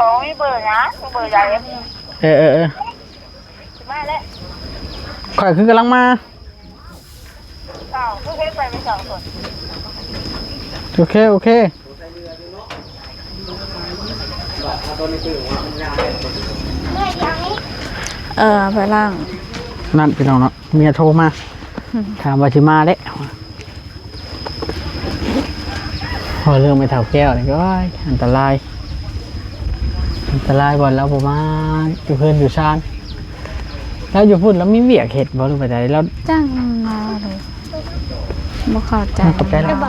ບໍ່ມີເບີຫຍັງ ມີເບີໃດ? ເອີ ເອີ ເອີ ຊິມາແລ້ວ ຂ້ອຍຄືກຳລັງມາ. ອ້າວ ຄືເຮັດໄປມີສອງຄົນ? ໂອເຄ ໂອເຄ. ເອີ ໄປລ້າງ. ນັ້ນ ພີ່ນ້ອງເນາະ ເມຍໂທມາ ຖາມວ່າຊິມາແລ້ວ. ເວົ້າເລື່ອງແມ່ເຖົ້າແກ້ວນີ້ ໂອ້ຍ ອັນຕະລາຍ ອັນຕະລາຍ ບ່ອນລາວບໍ່ມາຢູ່ເຮືອນຢູ່ຊານ. ລາວຢູ່ພຸ້ນລາວມີວຽກເຮັດບໍ່ ຫຼືວ່າໃດ? ລາວ ຈັ່ງລາວເລີຍ ບໍ່ເຂົ້າໃຈ. ຂອບໃຈລາວ.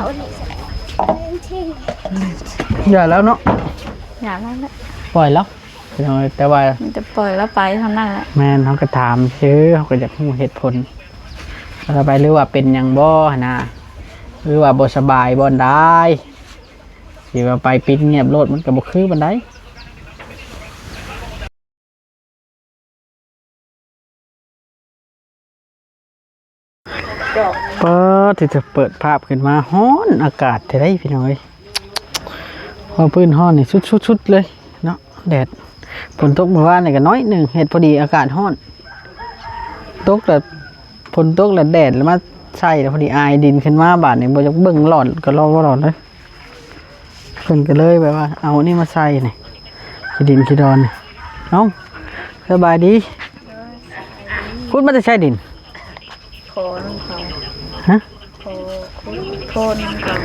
ຢ່າແລ້ວເນາະ ຢ່າແລ້ວແຫຼະ ປ່ອຍລາວ ພີ່ນ້ອງເອີຍ. ແຕ່ວ່າມີແຕ່ປ່ອຍລາວໄປເທົ່ານັ້ນແຫຼະ. ແມ່ນ ເຮົາກໍຖາມຊື່ ເຮົາກໍຢາກຮູ້ເຫດຜົນວ່າລາວໄປ ຫຼືວ່າເປັນຫຍັງບໍ່ຫັ້ນນະ ຫຼືວ່າບໍ່ສະບາຍບ່ອນໃດ. ຊິວ່າໄປປິດງຽບໂລດ ມັນກໍບໍ່ຄືປານໃດ. ປາດ ທີ່ຈະເປີດພາບຂຶ້ນມາ ຮ້ອນອາກາດແທ້ໃດ໋ ພີ່ນ້ອງເອີຍ. ເວົ້າພື້ນຮ້ອນນີ້ສຸດໆໆເລີຍເນາະ ແດດ. ຝົນຕົກມື້ວານນີ້ກໍໜ້ອຍໜຶ່ງ ເຮັດພໍດີອາກາດຮ້ອນ. ຕົກແລ້ວ ຝົນຕົກແລ້ວແດດແລ້ວມາໃສ່ ແລ້ວພໍດີອາຍດິນຂຶ້ນມາ ບາດນີ້ບໍ່ຢາກເບິ່ງ ຮ້ອນກໍຮ້ອນບໍ່ຮ້ອນເລີຍ. ເພິ່ນກໍເລີຍແບບວ່າເອົາອັນນີ້ມາໃສ່ນີ້ ຂີ້ດິນຂີ້ດອນນີ້. ເອົ້າ ສະບາຍດີ. ໂດຍ ສະບາຍດີ. ຂຸດມາແຕ່ໃສດິນ? ຂໍນຳເຂົາ. ຮະ? ຂໍ ຂຸດໂພນນຳເຂົາ.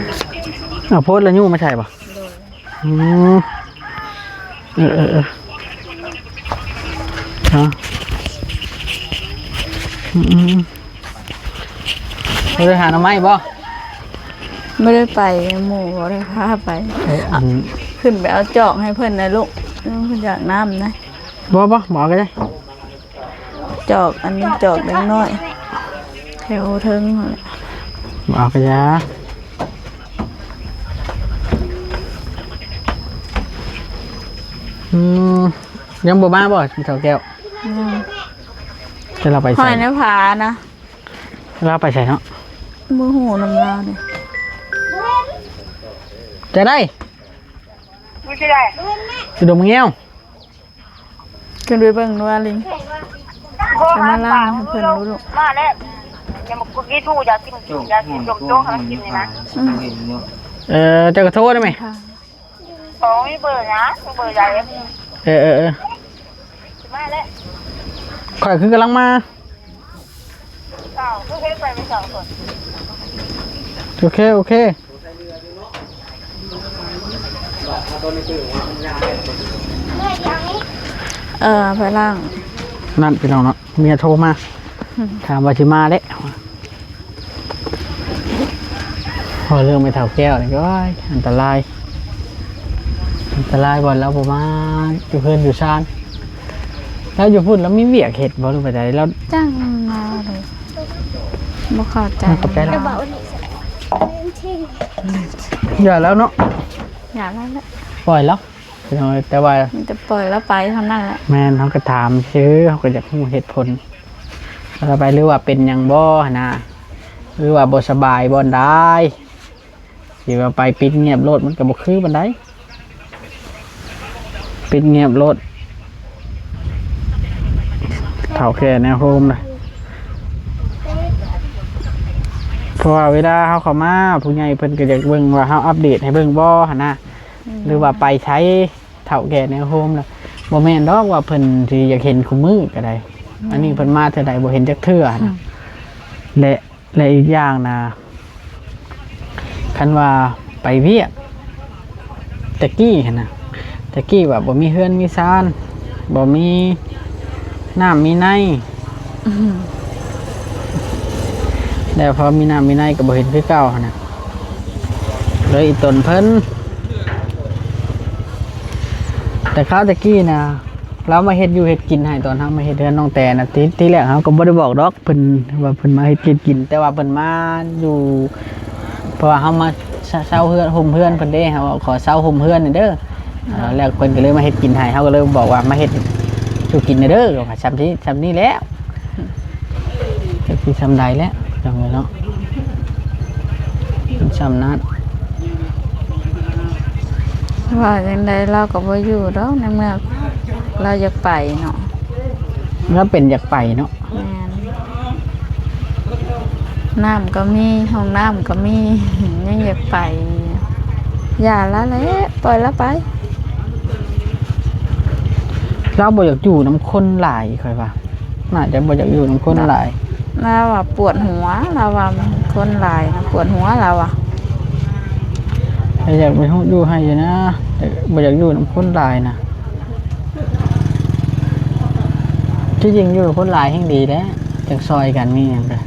ເອົາໂພນແລ້ວຍູ້ມາໃສ່ບໍ່? ໂດຍ. ອືມ ເອີໆໆ ເນາະ ອືມໆ ບໍ່ໄດ້ຫາໜໍ່ໄມ້ບໍ່? ບໍ່ໄດ້ໄປ ໝູ່ບໍ່ໄດ້ພາໄປ. ເອີ ອັນ ຂຶ້ນໄປເອົາຈອກໃຫ້ເພິ່ນນະລູກ ເພິ່ນຢາກນ້ຳນະ. ບໍ່ ບໍ່ ບໍ່ເອົາກໍໄດ້. ຈອກ ອັນນີ້ຈອກເດັກນ້ອຍແຖວເທິງຫັ້ນແຫຼະ. ບໍ່ເອົາກະຢ່າ. ອືມ ຍັງບໍ່ມາບໍ່ ເຖົ້າແກ້ວ? ຍັງ. ແຕ່ລາວໄປໃສ? ຫ້ອຍນະຜານະ. ລາວໄປໃສເນາະ? ບໍ່ຮູ້ນຳລາວເດ້. ຈະໄດ້ ຢູ່ທີ່ໃດ? ຢູ່ດົງມະແງວ. ຂຶ້ນໄປເບິ່ງດູວ່າລິງ ເອົາມາລ້າງໃຫ້ເພິ່ນດູລູກ. ມາແລ້ວ ຍັງບໍ່ກິນ ຢາກກິນ ຢາກກິນ ຈົ່ງໆ ໃຫ້ມັນກິນນີ້ນະ. ອືມ ເອີ ເຈົ້າກໍໂທໄດ້ໄໝ? ບໍ່ມີເບີຫຍັງ ມີເບີໃດ? ເອີໆໆ ຊິມາແລ້ວ ຂ້ອຍຄືກຳລັງມາ. ອ້າວ ຄືເຮັດໄປມີສອງຄົນ? ໂອເຄ ໂອເຄ. ເອີ ໄປລ້າງ. ນັ້ນ ພີ່ນ້ອງເນາະ ເມຍໂທມາ ອືມ ຖາມວ່າຊິມາແລ້ວ. ເວົ້າເລື່ອງແມ່ເຖົ້າແກ້ວນີ້ ໂອ້ຍ ອັນຕະລາຍ ອັນຕະລາຍ ບ່ອນລາວບໍ່ມາຢູ່ເຮືອນຢູ່ຊານ. ລາວຢູ່ພຸ້ນລາວມີວຽກເຮັດບໍ່ ຫຼືວ່າໃດ? ລາວ ຈັ່ງລາວເລີຍ ບໍ່ເຂົ້າໃຈ. ຂອບໃຈລາວ. ຢ່າແລ້ວເນາະ ຢ່າແລ້ວແຫຼະ ປ່ອຍລາວ ພີ່ນ້ອງເອີຍ. ແຕ່ວ່າມີແຕ່ປ່ອຍລາວໄປເທົ່ານັ້ນແຫຼະ. ແມ່ນ ເຮົາກໍຖາມຊື່ ເຮົາກໍຢາກຮູ້ເຫດຜົນວ່າລາວໄປ ຫຼືວ່າເປັນຫຍັງບໍ່ຫັ້ນນະ ຫຼືວ່າບໍ່ສະບາຍບ່ອນໃດ. ຊິວ່າໄປປິດງຽບໂລດ ມັນກໍບໍ່ຄືປານໃດ. ປິດງຽບໂລດ ເຖົ້າແກ່ແນວໂຮມນະ. ເພາະວ່າເວລາເຮົາເຂົ້າມາ ຜູ້ໃຫຍ່ເພິ່ນກໍຢາກເບິ່ງວ່າເຮົາອັບເດດໃຫ້ເບິ່ງບໍ່ຫັ້ນນະ ອືມ ຫຼືວ່າໄປໃສ ເຖົ້າແກ່ແນວໂຮມນະ. ບໍ່ແມ່ນດອກວ່າເພິ່ນຊິຢາກເຫັນຄູ່ມື້ກໍໄດ້ ອືມ ອັນນີ້ເພິ່ນມາເທື່ອໃດບໍ່ເຫັນຈັກເທື່ອນະ. ອືມ ແລະ ແລະ ອີກຢ່າງນະ ຄັນວ່າໄປວຽກ ແຕ່ກີ້ຫັ້ນນະ ແຕ່ກີ້ວ່າບໍ່ມີເຮືອນມີຊານ ບໍ່ມີນ້ຳມີໃນ ອືມ ແລ້ວພໍມີນ້ຳມີໃນກໍບໍ່ເຫັນຄືເກົ່າຫັ້ນນະ ເລີຍອີ່ຕົນເພິ່ນ. ແຕ່ຄາວແຕ່ກີ້ນະ ລາວມາເຮັດຢູ່ເຮັດກິນໃຫ້ ຕອນເຮົາມາເຮັດເຮືອນນ້ອງແຕນະ ທີ ທີແລກເຮົາກໍບໍ່ໄດ້ບອກດອກເພິ່ນວ່າເພິ່ນມາເຮັດກິນ ແຕ່ວ່າເພິ່ນມາຢູ່ ເພາະວ່າເຮົາມາ ເຊົ່າເຮືອນ ໂຮມເຮືອນເພິ່ນເດ້ ເຮົາຂໍເຊົ່າໂຮມເຮືອນນີ້ເດີ ເອີ ແລ້ວເພິ່ນກໍເລີຍມາເຮັດກິນໃຫ້ ເຮົາກໍເລີຍບອກວ່າມາເຮັດສູ່ກິນແດ່ເດີ ວ່າຊ່ຳນີ້ ຊ່ຳນີ້ແຫຼະ ຈັກຊິຊ່ຳໃດແຫຼະ ຈັ່ງເນາະ ຊ່ຳນັ້ນ. ວ່າຈັ່ງໃດລາວກໍບໍ່ຢູ່ດອກ ໃນເມື່ອລາວຢາກໄປເນາະ. ລາວເປັນຢາກໄປເນາະ. ແມ່ນ. ນ້ຳກໍມີ ຫ້ອງນ້ຳກໍມີ ຍັງຢາກໄປ. ຢ່າລາວແຫຼະ ປ່ອຍລາວໄປ. ລາວບໍ່ຢາກຢູ່ນຳຄົນຫຼາຍ ຂ້ອຍວ່າ. ໜ້າຈະບໍ່ຢາກຢູ່ນຳຄົນຫຼາຍ. ລາວວ່າປວດຫົວ ລາວວ່າຄົນຫຼາຍນະປວດຫົວ ລາວວ່າ. ແຕ່ຢາກໄປຮູ້ຢູ່ໃຫ້ຢູ່ນະ ແຕ່ບໍ່ຢາກຢູ່ນຳຄົນຫຼາຍນະ. ທີ່ຈິງຢູ່ກັບຄົນຫຼາຍແຮ່ງດີແຫຼະ ຈັ່ງຊ່ອຍກັນ ມີຫຍັງກະ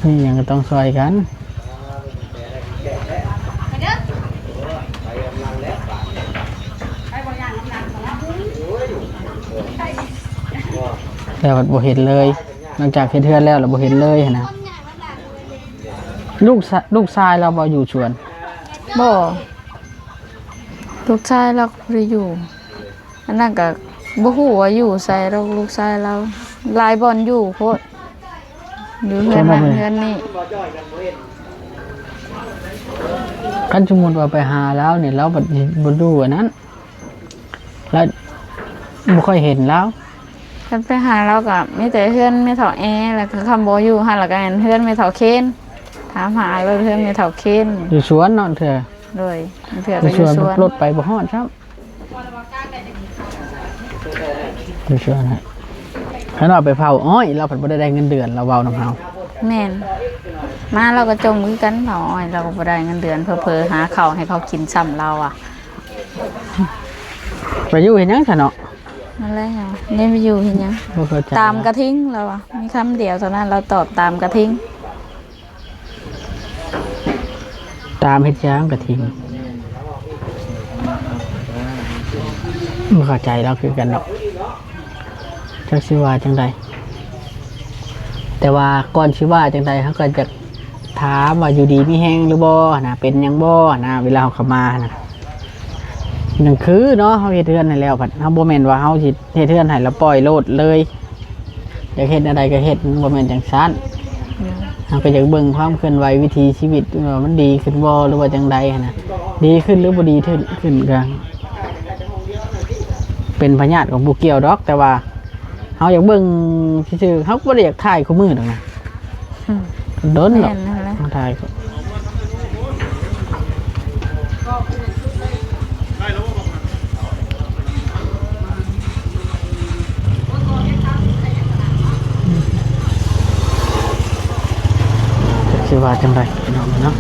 ມີຫຍັງກະຕ້ອງຊ່ອຍກັນ. ແລ້ວບໍ່ເຫັນເລີຍ ຫຼັງຈາກເຮັດເຮືອນແລ້ວ ແລ້ວບໍ່ເຫັນເລີຍຫັ້ນນະ. ລູກຊະ ລູກຊາຍລາວບໍ່ຢູ່ສວນ? ບໍ່ ລູກຊາຍລາວກໍບໍ່ໄດ້ຢູ່. ອັນນັ້ນກໍບໍ່ຮູ້ວ່າຢູ່ໃສດອກ ລູກຊາຍລາວ ຫຼາຍບ່ອນຢູ່ໂພດ ຢູ່ເຮືອນນັ້ນເຮືອນນີ້. ຄັນສົມມຸດວ່າໄປຫາລາວນີ້ ລາວບັດບໍ່ຢູ່ອັນນັ້ນ ລາວບໍ່ຄ່ອຍເຫັນລາວ. ຄັນໄປຫາລາວກໍມີແຕ່ເຮືອນແມ່ເຖົ້າແອ ແລ້ວກໍຄັນບໍ່ຢູ່ຫັ້ນ ແລ້ວກໍເຮືອນແມ່ເຖົ້າເຄນ. ຖາມຫາໂລດເຮືອນແມ່ເຖົ້າເຄນ ຢູ່ສວນເນາະເທື່ອ. ໂດຍ ເທື່ອກໍຢູ່ສວນ ລົດໄປບໍ່ຮອດຊ້ຳ. ຢູ່ຊ່ວງນັ້ນ ຄັນວ່າໄປເຝົ້າອ້ອຍ ລາວພັດບໍ່ໄດ້ໄດ້ເງິນເດືອນ ລາວເວົ້ານຳເຮົາ. ແມ່ນ ມາລາວກໍຈົ່ມຄືກັນ ເຝົ້າອ້ອຍລາວກໍບໍ່ໄດ້ເງິນເດືອນ ເຜີໆຫາເຂົ້າໃຫ້ເຂົາກິນຊ້ຳ ລາວວ່າ. ໄປຢູ່ເຮັດຫຍັງຊະເນາະ? ນັ້ນແຫຼະ ໄດ້ໄປຢູ່ເຮັດຫຍັງ? ບໍ່ເຂົ້າໃຈ ຕາມກະທິງ ລາວວ່າ. ມີຄຳດຽວເທົ່ານັ້ນ ລາວຕອບ ຕາມກະທິງ. ຕາມເຮັດຫຍັງກະທິງ? ບໍ່ເຂົ້າໃຈລາວຄືກັນດອກ ຈັກຊິວ່າຈັ່ງໃດ. ແຕ່ວ່າກ່ອນຊິວ່າຈັ່ງໃດ ເຮົາກໍຢາກຖາມວ່າຢູ່ດີມີແຮງຫຼືບໍ່ຫັ້ນນະ ເປັນຫຍັງບໍ່ຫັ້ນນະ ເວລາເຮົາເຂົ້າມາຫັ້ນນະ. ໜຶ່ງຄືເນາະ ເຮົາເຮັດເຮືອນໃຫ້ແລ້ວ ພັດເຮົາບໍ່ແມ່ນວ່າເຮົາຊິເຮັດເຮືອນໃຫ້ແລ້ວປ່ອຍໂລດເລີຍ. ຢາກເຮັດແນວໃດກໍເຮັດ ມັນບໍ່ແມ່ນຈັ່ງຊັ້ນ. ເຮົາກໍຢາກເບິ່ງຄວາມເຄື່ອນໄຫວວິຖີຊີວິດວ່າມັນດີຂຶ້ນບໍ່ ຫຼືວ່າຈັ່ງໃດຫັ້ນນະ. ດີຂຶ້ນຫຼືບໍ່ດີຂຶ້ນ ຂຶ້ນກໍເປັນພະຍາດຂອງຜູ້ກ່ຽວດອກ ແຕ່ວ່າເຮົາຢາກເບິ່ງຊື່ໆ ເຮົາກໍບໍ່ໄດ້ຢາກຖ່າຍຄູ່ມື້ດອກນະ. ອືມ ດົນແລ້ວ ແມ່ນຫັ້ນແຫຼະ ມາຖ່າຍ ຊິວ່າຈັ່ງໃດພີ່ນ້ອງເນາະ.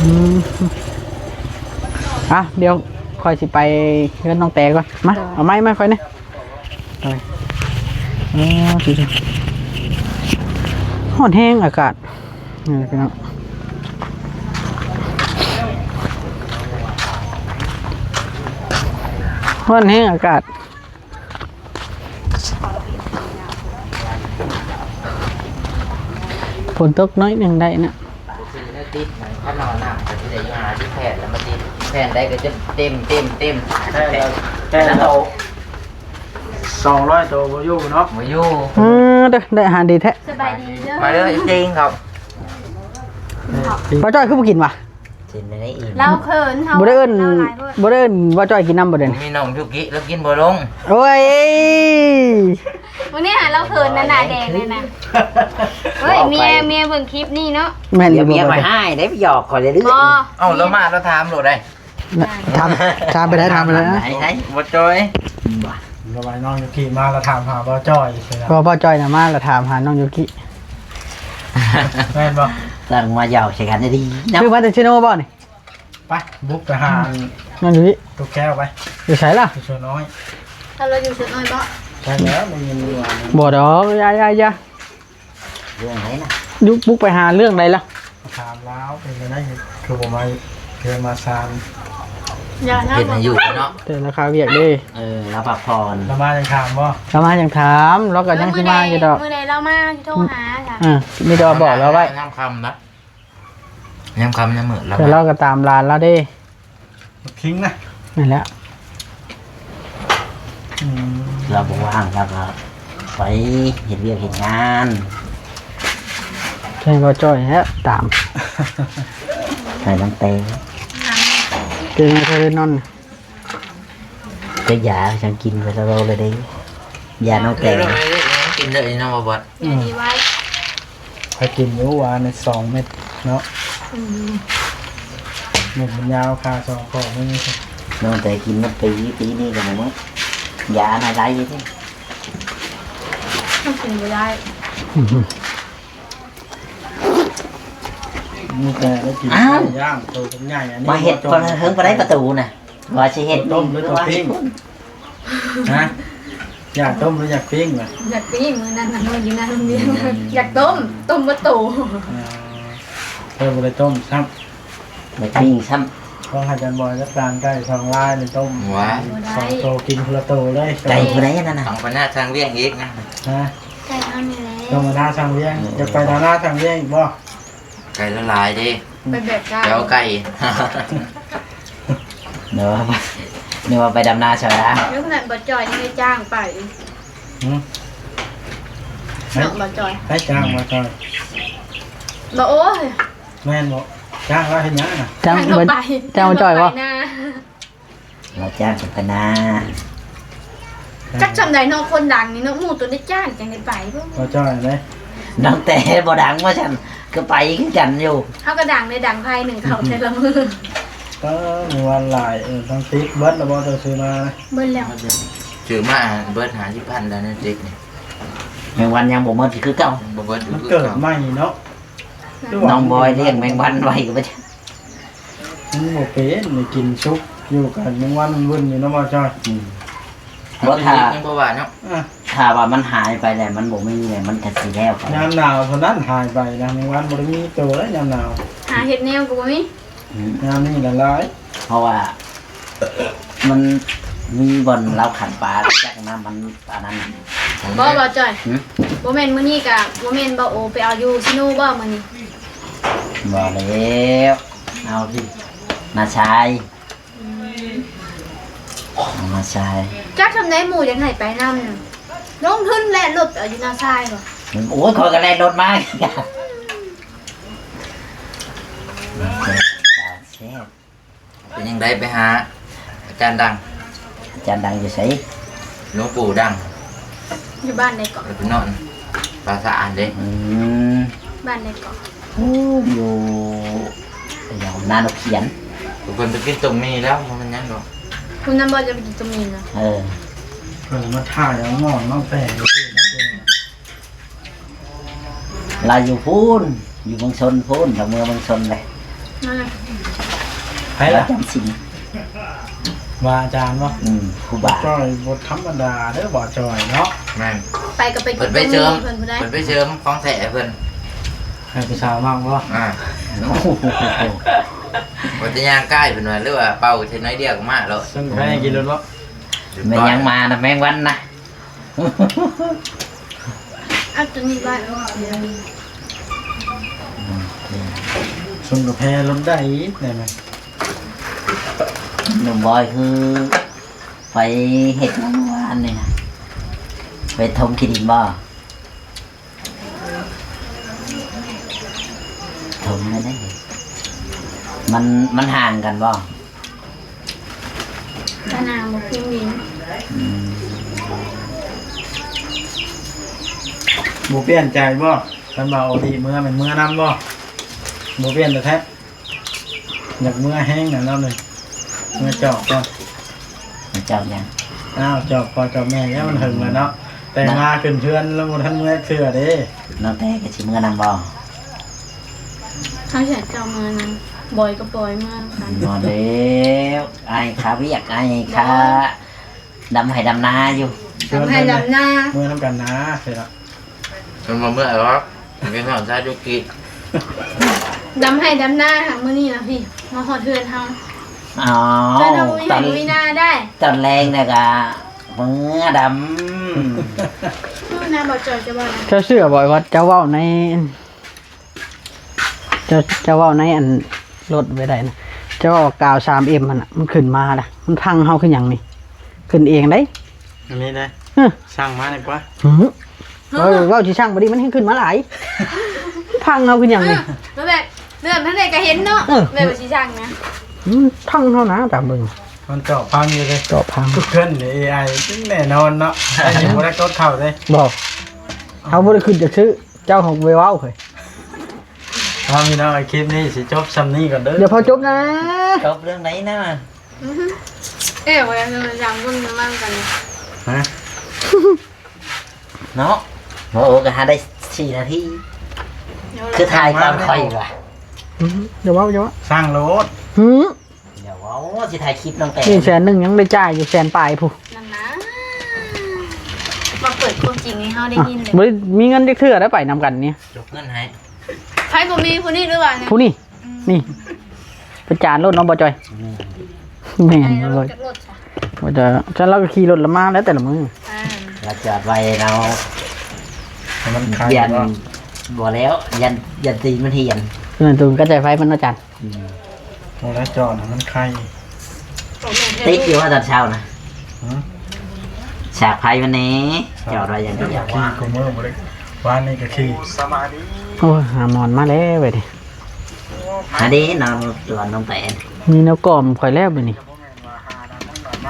ອືມ ອ່ະ ດຽວຂ້ອຍຊິໄປເຮືອນນ້ອງແຕກ່ອນ. ມາ ເອົາໄມ້ມາໃຫ້ຂ້ອຍແດ່. ໂອ້ຍ ໂອ້ ຮ້ອນແຮງອາກາດ ນີ້ພີ່ນ້ອງ ຮ້ອນແຮງອາກາດ. ຝົນຕົກໜ້ອຍໜຶ່ງໄດ້ນະ. ຊື້ແນວຕິດ ຄັນເອົານ້ຳກໍຊິໄດ້ຢູ່ຫາທີ່ແຜ່ນ ແລ້ວມາຕິດ ແຜ່ນໃດກໍຈະເຕັມ ເຕັມ ເຕັມ ແຕ່ລະ ແຕ່ລະໂຕ ສອງຮ້ອຍໂຕບໍ່ຢູ່ເນາະ ບໍ່ຢູ່. ເອີ ເດີ ໄດ້ອາຫານດີແທ້. ສະບາຍດີເດີ ມາເດີ ເອຟຊີເຮົາ. ບໍ່ຈ້ອຍຄືບໍ່ກິນວະ? ກິນໄດ້ອີກ ລາວເຂີນ ເຮົາ ບໍ່ໄດ້ເອີ້ນ ລາວຫຼາຍໂພດ ບໍ່ໄດ້ເອີ້ນວ່າຈ້ອຍກິນນຳບໍ່ເດ້? ມີນ້ອງຢູກິ ລາວກິນບໍ່ລົງ. ໂອ້ຍ ມື້ນີ້ຫາລາວເຂີນນະ ໜ້າແດງເລີຍນະ. ເຮີ້ຍ ເມຍ ເມຍເບິ່ງຄລິບນີ້ເນາະ. ແມ່ນຢູ່ ດຽວເມຍຂ້ອຍຮ້າຍເດ້ ໄປຫຍອກຂ້ອຍເລື້ອຍ. ບໍ່ ເອົ້າ ລາວມາລາວຖາມໂລດໄດ໋. ຖາມ ຖາມໄປໄດ້ ຖາມໄປໄດ້ນະ. ບໍ່ຈ່ອຍ ລະວ່ານ້ອງຢູກິມາລະຖາມຫາບໍ່ຈ່ອຍ. ບໍ່ ບໍ່ຈ່ອຍນະ ມາລະຖາມຫານ້ອງຢູກິ. ແມ່ນບໍ່? ຕັ້ງມາຫຍອກໃສ່ກັນດີໆເນາະ. ຄືມາແຕ່ເຊໂນບໍ່ນີ້? ໄປ ບຸກໄປຫານ້ອງຢູກິ. ຕຸກແກ້ວໄປ. ຢູ່ໃສລະ? ຢູ່ສວນນ້ອຍ. ຖ້າລາວຢູ່ສວນນ້ອຍບໍ່? ໃຊ່ແລ້ວ ໄດ້ຍິນຢູ່ວ່າ ບໍ່ດອກ ຢ່າ ຢ່າ ຢ່າ. ເລື່ອງໃດນະ? ບຸກ ບຸກໄປຫາເລື່ອງໃດລະ? ຖາມລາວເປັນຈັ່ງໃດ ຄືບໍ່ມາເຮືອນມາຊານ. ຢາກເຮັດໃຫ້ຢູ່ເນາະ ແຕ່ລາຄາວຽກເດ້. ເອີ ລາວພັກຜ່ອນ. ລາວມາຈັ່ງຖາມບໍ່? ລາວມາຈັ່ງຖາມ ລາວກໍຍັງຊິມາຢູ່ດອກ. ມື້ໃດລາວມາຊິໂທຫາ. ເອີ ມີແຕ່ວ່າບອກລາວໄວ້ ຍາມຄ່ຳນະ. ຍາມຄ່ຳຍາມມືດລາວ ແຕ່ລາວກໍຕາມຫຼານລາວເດ້. ບັກຄິງນະ ນັ້ນແຫຼະ. ອືມ ລາວບໍ່ວ່າງ ລາວກໍໄປເຮັດວຽກເຮັດງານ. ໃຊ່ ບໍ່ຈ່ອຍແລ້ວຕາມ. ໃສ່ນ້ຳແຕງ ເກັ່ງເລີຍນອນ ກໍຢາຈັ່ງກິນໄປຕະຫຼອດເລີຍເດ້ ຢານ້ອງແຕງ ກິນເລີຍນ້ອງບອດ ອືມ ໃຫ້ກິນຢູ່ວ່າໃນສອງເມັດເນາະ ອືມ ເມັດມັນຍາວຄ່າສອງຂໍ້ມື ນ້ອງແຕງກິນໝົດປີ ປີນີ້ກໍບໍ່ໝົດ ຢານະໄດ້ຢູ່ເດ້ ມັນກິນບໍ່ໄດ້ ມີແຕ່ໄດ້ກິນ ອ້າວ ໄກ່ຍ່າງໂຕບັກໃຫຍ່ ອັນນີ້ ມາເຮັດ ບໍ່ ເພິ່ນເທິງບໍ່ໄດ້ປະຕູນະ ວ່າຊິເຮັດ ຕົ້ມຫຼືວ່າປີ້ງ ຮະ ຢາກຕົ້ມຫຼືຢາກປີ້ງລະ? ຢາກປີ້ງ ມື້ນັ້ນນະ ຢູ່ໜ້າໂຮງຮຽນ ອືມ ຢາກຕົ້ມ ຕົ້ມບໍ່ໂຕ ເອີ ເພິ່ນບໍ່ໄດ້ຕົ້ມຊ້ຳ ບໍ່ປີ້ງຊ້ຳ ຂອງອາຈານບອຍກັບຈານໄກ່ສອງລາຍນີ້ຕົ້ມ ວ້າ ສອງໂຕກິນຄົນລະໂຕເລີຍ ໄກ່ຜູ້ໃດອັນນັ້ນນະ? ຕ້ອງໄປໜ້າຊ່າງວຽງອີກນະ ຮະ? ໄກ່ເຮົານີ້ແຫຼະ ຕ້ອງໄປໜ້າຊ່າງວຽງ ເອີ ຢາກໄປຕາໜ້າຊ່າງວຽງອີກບໍ່? ໄກ່ລະຫຼາຍເດ້ ໄປແບກໄກ່ ໄປເອົາໄກ່ ນຶກວ່າ ນຶກວ່າໄປດຳນາຊາວນາ ເລື່ອງນັ້ນບໍ່ຈ່ອຍຍັງໄດ້ຈ້າງໄປ ຫື ເນາະ ບໍ່ຈ່ອຍ ໃຜຈ້າງບໍ່ຈ່ອຍ ບໍ່ ໂອ້ຍ ແມ່ນບໍ່? ຈ້າງລາວເຮັດຫຍັງນະ? ຈ້າງ ຈ້າງເຂົາໄປ ຈ້າງບໍ່ຈ່ອຍບໍ່? ໄປນາ ລາວຈ້າງເພິ່ນໄປນາ ຈັກຊ່ຳໃດເນາະ ຄົນດັງນີ້ເນາະ ໝູ່ຕົນໄດ້ຈ້າງຈັ່ງໄດ້ໄປ ບໍ່ຈ່ອຍເດ້ ດັງແຕ່ບໍ່ດັງວ່າຊັ້ນ ກໍໄປຄືກັນຢູ່ ເຮົາກໍດັງໄດ້ດັງໄຟໜຶ່ງເຂົ້າແຕ່ລະມື້ ເອີ ມື້ວານຫຼາຍ ເອີ ທັງຕິບເບິດແລ້ວບໍ່ ເຈົ້າຊື້ມານະ? ເບິດແລ້ວ ຊື້ມາເບິດຫ້າສິບພັນແລ້ວໃນຕິບນີ້ ແມງວັນຍັງບໍ່ໝົດຄືເກົ່າ ບໍ່ເບິດ ມັນເກີດໃໝ່ເນາະ ນ້ອງບອຍລ້ຽງແມງວັນໄວ້ກໍບໍ່ ມັນບໍ່ເປັນ ໄດ້ກິນສຸກຢູ່ກັນ ແມງວັນມັນວຶ່ນຢູ່ເນາະ ບໍ່ຈ່ອຍ ອືມ ບໍ່ ຖ້າ ຍັງບໍ່ວ່າເນາະ ອ່າ ຖ້າວ່າມັນຫາຍໄປແລ້ວ ມັນບໍ່ມີແລ້ວ ມັນກໍຊິແລ້ວໄປ ຍາມໜາວເທົ່ານັ້ນຫາຍໄປນະ ແມງວັນບໍ່ໄດ້ມີໂຕເດ້ຍາມໜາວ ຫາເຮັດແນວກໍບໍ່ມີ ອືມ ຍາມນີ້ລະຫຼາຍ ເພາະວ່າມັນມີບ່ອນລາວຂັງປາ ຈັກນະ ມັນ ອັນນັ້ນ ບໍ່ ບໍ່ຈ່ອຍ ຫື ບໍ່ແມ່ນມື້ນີ້ກະ ບໍ່ແມ່ນບໍ່ໂອໄປເອົາຢູ່ຊີໂນບໍ່ມື້ນີ້? ບໍ່ແລ້ວ ເອົາທີ່ນ້າຊາຍ ອືມ ເອົານ້າຊາຍ ຈັກຊ່ຳໃດໝູ່ຢາກໃຫ້ໄປນຳ ລົງທຶນແລ່ນລົດໄປເອົາຢູ່ນ້າຊາຍບໍ່? ໂອ້ຍ ຂ້ອຍກໍແລ່ນລົດມາ ແຊບ ເປັນຈັ່ງໃດໄປຫາອາຈານດັງ? ອາຈານດັງຢູ່ໃສ? ຫຼວງປູ່ດັງ ຢູ່ບ້ານໃດເກາະ? ໄປນອນປາສາດເດ້. ອືມ ບ້ານໃດເກາະ? ໂອ້ ຢູ່ຫຍັງ ນານົກຂຽນ. ເພິ່ນໄປກິນຕົ້ມໝີ່ແລ້ວ ບໍ່ແມ່ນຫຍັງດອກ. ຄຸນນຳບໍ່ ຈະໄປກິນຕົ້ມໝີ່ນະ? ເອີ ເພິ່ນມາຖ່າຍເອົາໝໍ້ນ້ອງແປງ. ລາວຢູ່ພຸ້ນ ຢູ່ເມືອງຊົນພຸ້ນ ລາວເມືອເມືອງຊົນເດ້. ໃຜລະ? ລາວຈຳສິນ ວ່າອາຈານບໍ່? ອືມ ຄູບາ. ບໍ່ຈ່ອຍບໍ່ທຳມະດາເດີ ບໍ່ຈ່ອຍເນາະ. ແມ່ນ ໄປກໍໄປກິນຕົ້ມໝີ່ເພິ່ນພຸ້ນໃດ໋. ເພິ່ນໄປເສີມຂອງແທ້ເພິ່ນ ໃຫ້ຜູ້ສາວມັກບໍ່? ອ່າ ໂອ້ໂຫ ວ່າຈະຍ່າງກາຍເພິ່ນວ່າ ຫຼືວ່າເປົ່າແຄ່ໜ້ອຍດຽວກໍມາແລ້ວ. ເຊິ່ງໃຜໃຫ້ກິນລົດບໍ່? ແມ່ນຫຍັງມານະ ແມງວັນນະ. ເອົາຕົວນີ້ໄວ້ ຊົງກາແຟລົດໄດ້ ໄດ້ໄໝ? ໜຸ່ມບອຍຄືໄປເຮັດຫຍັງວານນີ້ນະ? ໄປຖົມຂີ້ດິນບໍ່? ຖົມແລ້ວເດ້. ມັນ ມັນຫ່າງກັນບໍ່? ຕານາງບໍ່ຄືມີ. ອືມ ບໍ່ປ່ຽນໃຈບໍ່? ຄັນວ່າໂອດີເມືອ ແມ່ນເມືອນຳບໍ່? ບໍ່ປ່ຽນແທ້ໆ. ຢາກເມືອແຮງນະລາວນີ້. ເມືອຈອບກ່ອນ. ມາຈອບຫຍັງ? ອ້າວ ຈອບພໍ່ຈອບແມ່ແລ້ວ ມັນເຫິງແລ້ວເນາະ. ແຕ່ງມາຂຶ້ນເຮືອນລາວບໍ່ທັນເມືອເທື່ອເດ້. ນ້ອງແຕກໍຊິເມືອນຳບໍ່? ເຮົາຢາກເຈົ້າເມືອນຳ ບອຍກໍບອຍເມືອນຳກັນ. ບໍ່ແລ້ວ ອ້າຍຄາວຽກ ອ້າຍຄາດຳໄຮ່ດຳນາຢູ່. ດຳໄຮ່ດຳນາ ເມືອນຳກັນນາ. ເພິ່ນບໍ່ເມືອດອກ ໄປນອນຊາຈຸກິ. ດຳໄຮ່ດຳນາຫາມື້ນີ້ລະພີ່ ມາຮອດເຮືອນເຮົາ. ອ້າວ ເຮືອນເຮົາບໍ່ມີໄຮ່ບໍ່ມີນາໄດ໋. ຕອນແລງນະກະເມືອດຳ. ນາບໍ່ຈ່ອຍຈະວ່ານະ. ເຈົ້າເຊື່ອບໍ່ວ່າເຈົ້າເວົ້າໃນ ເຈົ້າ ເຈົ້າເວົ້າໃນອັນລົດໄວ້ໄດ້ນະ ເຈົ້າເວົ້າກາວສາມເອັມຫັ້ນນະ ມັນຂຶ້ນມາລະ ມັນພັງເຮົາຄືຫຍັງນີ້? ຂຶ້ນເອງໄດ໋. ອັນນີ້ໄດ໋. ເອີ ສັ່ງມາດີກວ່າ. ຫື ເອີ ເວົ້າຊິສັ່ງບໍ່ດີ ມັນແຮ່ງຂຶ້ນມາຫຼາຍ ພັງເຮົາຄືຫຍັງນີ້? ເອີ ແບບ ເລື່ອນທາງໃດກໍເຫັນເນາະ. ເອີ ແມ່ນວ່າຊິຊ່າງນະ. ອືມ ພັງເຮົານະ ຕາມເບິ່ງ ມັນເຈາະພັງຢູ່ເດ້ ເຈາະພັງ. ເພື່ອນເອໄອແນ່ນອນເນາະ. ແຕ່ຍັງບໍ່ໄດ້ກົດເຂົ້າເດ້. ບໍ່ ເຮົາບໍ່ໄດ້ຂຶ້ນຈາກຊື່ ເຈົ້າເຮົາໄປເວົ້າເຮີ້ຍ. ເອົາ ພີ່ນ້ອງ ຄລິບນີ້ຊິຈົບຊ່ຳນີ້ກ່ອນເດີ. ຢ່າພາຈົບນະ. ຈົບເລື່ອງໃດນະ? ເອີ ບໍ່ໄດ້ ຍັງເບິ່ງນຳກັນ. ຮະ? ເນາະ ໂອ້ ກໍຫາໄດ້ສີ່ນາທີ ຄືຖ່າຍກ່ອນຂ້ອຍວ່າ. ອືມ ຢ່າເວົ້າ ຢ່າເວົ້າ ສ້າງໂລດ. ຫື ຢ່າເວົ້າ ຊິຖ່າຍຄລິບນ້ອງແຕນ. ນີ້ແສນໜຶ່ງ ຍັງໄດ້ຈ່າຍຢູ່ແສນປາຍພຸ້ນ. ນັ້ນນະ ມາເປີດຄວາມຈິງໃຫ້ເຮົາໄດ້ຍິນເລີຍ. ບໍ່ໄດ້ມີເງິນຈັກເທື່ອໄດ້ໄປນຳກັນນີ້. ຍົກເງິນໃຫ້. ໃຜບໍ່ມີຜູ້ນີ້ຫຼືວ່າ ຜູ້ນີ້ ອືມ ນີ້ ປະຈານໂລດເນາະ ບໍ່ຈ່ອຍ. ແມ່ນ ແມ່ນ ໃຫ້ລົດຈັກລົດຊະ ບໍ່ຈ່ອຍ. ຊັ້ນລາວກໍຂີ່ລົດລະມາແລ້ວແຕ່ລະມື້. ອ່າ ລາວຈອດໄວ້ແລ້ວ ໃຫ້ມັນຄາຍ ຢ້ານບໍ່ ບໍ່ແລ້ວ ຢ້ານ ຢ້ານຕີນມັນຫຽນ. ເອີ ໂຕມັນກໍໃຈໄຟມັນເນາະ ຈານ. ອືມ ໂອ້ ແລ້ວຈອດໃຫ້ມັນໄຄ. ຕິດຢູ່ວ່າຕອນເຊົ້ານະ. ຫື ສາກໄຟມັນແດ່ ສາກ ຈອດໄວ້ຢ່າງດຽວ. ຂີ່ກູມື້ບໍ່ໄດ້ ວານນີ້ກໍຂີ່. ໂອ້ຍ ຫາໝອນມາແລ້ວເວີຍນີ້. ຫາເດ້ ນອນ ນອນລົງໄປ. ມີແນວກອມຂ້ອຍແລ້ວບັດນີ້.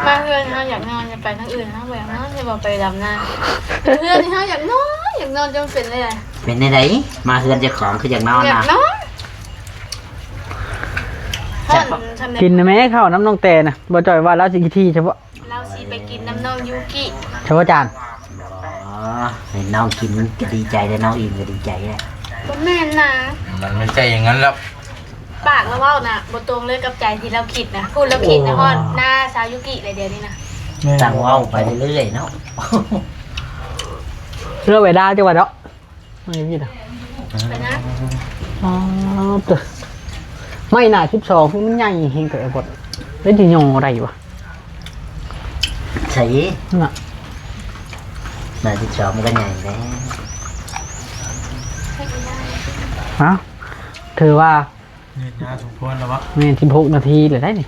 ມາເຮືອນເຮົາຢາກນອນ ຢ່າໄປທາງອື່ນ ເຮົາບໍ່ຢາກນອນ ຊິບໍ່ໄປດຳນາ. ເຮືອນເຮົາຢາກນອນ ຢາກນອນຈົນເປັນເລີຍ. ເປັນແນວໃດ? ມາເຮືອນເຈົ້າຂອງຄືຢາກນອນນະ? ຢາກນອນ. ຮ້ອນຊ່ຳໃດ ກິນນະແມ່ ເຂົ້ານຳນ້ອງແຕນນະ. ບໍ່ຈ່ອຍວ່າລາວຊິຂີ້ຖີ່ສະເພາະ ລາວຊິໄປກິນນຳນ້ອງຢູກິ ສະເພາະຈານ. ອໍ ເຫັນນ້ອງກິນກໍດີໃຈແລ້ວ ນ້ອງອີ່ມກໍດີໃຈແລ້ວ. ບໍ່ແມ່ນນະ ມັນບໍ່ໃຊ່ຢ່າງນັ້ນແລ້ວ. ປາກລາວເວົ້ານະ ບໍ່ຕົງເລີຍກັບໃຈທີ່ລາວຄິດນະ. ພຸ້ນລາວຄິດນະ ໂອ້ ຮອດໜ້າຊາວຢູກິແລ້ວດຽວນີ້ນະ. ແມ່ນ ຈັ່ງເວົ້າໄປເລື້ອຍໆເນາະ. ເລື່ອງເວລາຈັງຫວະເນາະ ມັນມີນະ. ໄປນະ. ອໍ ໂຕ ໄມ້ໜ້າສິບສອງ ມັນໃຫຍ່ແຮງແທ້ ບໍ່ໄດ້ຊິຍໍໄດ້ວະ. ໃສ່ນະ ໜ້າສິບສອງມັນກໍໃຫຍ່ແລ້ວ. ເອົ້າ ຖືວ່າ ຍືດຍາວສົມຄວນແລ້ວວະ. ແມ່ນ ສິບຫົກນາທີແລ້ວໄດ໋ນີ້.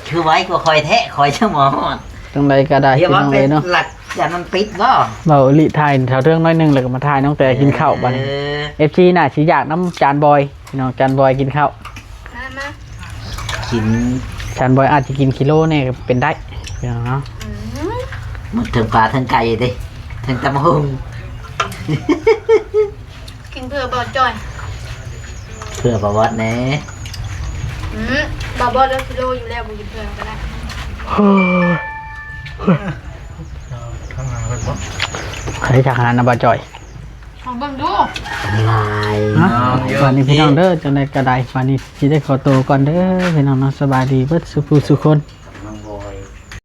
ຄືໄວກວ່າຂ້ອຍແທ້ ຂ້ອຍຈັ່ງບໍ່ຮອດ. ຈັ່ງໃດກໍໄດ້ ພີ່ນ້ອງເອີຍເນາະ. ຫຼັກຈາກນັ້ນປິດບໍ່? ເວົ້າອີ່ຫຼີ ຖ່າຍສາວເທື່ອງໜ້ອຍໜຶ່ງ ແລ້ວກໍມາຖ່າຍນ້ອງແຕກິນເຂົ້າບັດນີ້. ເອີ ເອັຟຊີ ໜ້າຊິຢາກນຳຈານບອຍ ພີ່ນ້ອງ. ຈານບອຍກິນເຂົ້າ ມາ ມາ ກິນ. ຈານບອຍອາດຈະກິນກິໂລແດ່ກໍເປັນໄດ້ ພີ່ນ້ອງເນາະ. ອືມ ໝົດເຖິງປາເຖິງໄກ່ເດ້ ເຖິງຕຳບັກຫຸ່ງ. ກິນເພື່ອບໍ່ຈ່ອຍ ເພື່ອບໍ່ວອດແດ່. ອືມ ບໍ່ ບໍ່ເລີຍກິໂລຢູ່ແລ້ວ ບໍ່ກິນເພື່ອກໍໄດ້. ເອີ ທາງຫາເພິ່ນບໍ່ ໃຜທາງຫານະບໍ່ຈ່ອຍ. ເອົາເບິ່ງດູ ຫຼາຍ ເນາະ ບາດນີ້ພີ່ນ້ອງເດີ ຈັ່ງໃດກໍໄດ້ ບາດນີ້ຊິໄດ້ຂໍໂຕກ່ອນເດີ ພີ່ນ້ອງເນາະ. ສະບາຍດີເບິດສູ່ຜູ້ສູ່ຄົນ.